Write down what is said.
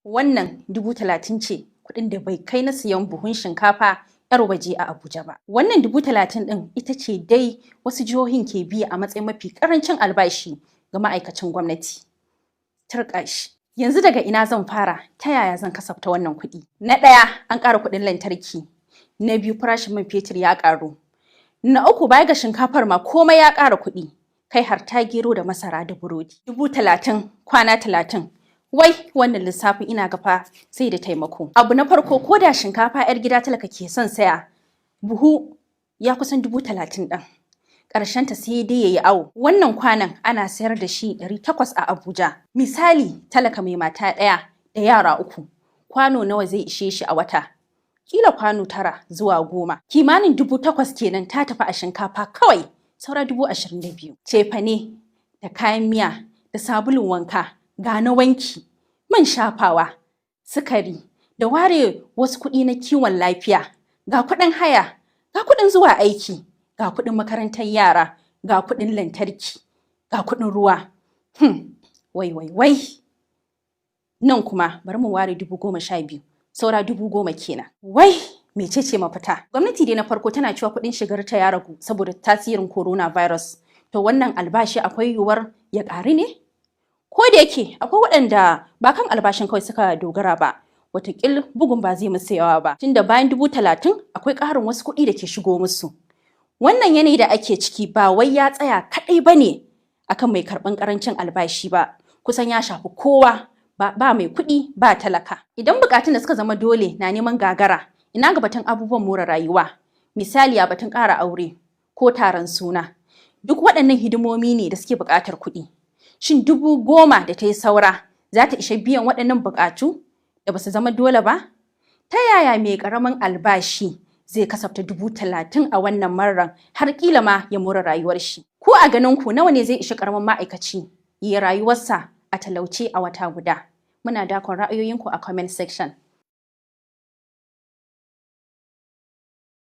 Wannan 30,000 ce, kuɗin da bai kai na siyan buhun shinkafa 'yar waje a Abuja ba. Wannan 30,000 ɗin ita ce dai wasu jihohin ke biya a matsayin mafi ƙarancin albashi ga ma'aikacin gwamnati. Turƙa shi. Yanzu daga ina zan fara, ta yaya zan kasafta wannan kuɗi? Na ɗaya, an ƙara kuɗin lantarki. Na biyu, farashin man fetur ya ƙaru. Na uku, baya ga shinkafar ma komai ya ƙara kuɗi. Kai har ta gero da masara da burodi. 30,000 kwana 30. Wai wannan lissafin ina ga fa sai da taimako. Abu na farko, ko da shinkafa 'yar gida talaka ke son saya, buhu ya kusan 30,000 ɗin. Ta sai dai ya yi awo. Wannan kwanan ana sayar da shi 800 a Abuja. Misali, talaka mai mata ɗaya da yara uku, kwano nawa zai ishe shi a wata? Kila kwano 9 zuwa 10. Kimanin 8,000 kenan ta tafi a shinkafa kawai, saura 22,000. Cefane da kayan miya da sabulun wanka, ga na wanki, man shafawa, sukari, da ware wasu kuɗi na kiwon lafiya, ga kuɗin haya, ga kuɗin zuwa aiki, ga kuɗin makarantar yara, ga kuɗin lantarki, ga kuɗin ruwa. Wai wai wai. Nan kuma bari mu ware 12,000, saura 10,000 kenan. Wai mecece mafita? Gwamnati dai na farko tana cewa kuɗin shigar ta ya ragu saboda tasirin coronavirus. To wannan albashi akwai yiwuwar ya ƙaru ne? Ko da yake akwai waɗanda ba kan albashin kawai suka dogara ba, wataƙil bugun ba zai musu yawa ba, tunda bayan 30,000 akwai ƙarin wasu kuɗi da ke shigo musu. Wannan yanayi da ake ciki ba wai ya tsaya kaɗai ba ne akan mai karɓan ƙarancin albashi ba, kusan ya shafi kowa, ba mai kuɗi ba talaka. Idan buƙatun da suka zama dole na neman gagara, ina ga batun abubuwan more rayuwa, misali a batun ƙara aure ko taron suna. Duk waɗannan hidimomi ne da suke buƙatar kuɗi. Shin 10,000 da ta yi saura za ta ishe biyan waɗannan buƙatu da ba su zama dole ba? Ta yaya mai ƙaramin albashi zai kasafta 30,000 a wannan marar har kila ma ya more rayuwar shi? Ku a ganin ku nawa ne zai ishi ƙaramin ma'aikaci ya rayuwarsa a talauce a wata guda? Muna dakon ra'ayoyinku a comment section.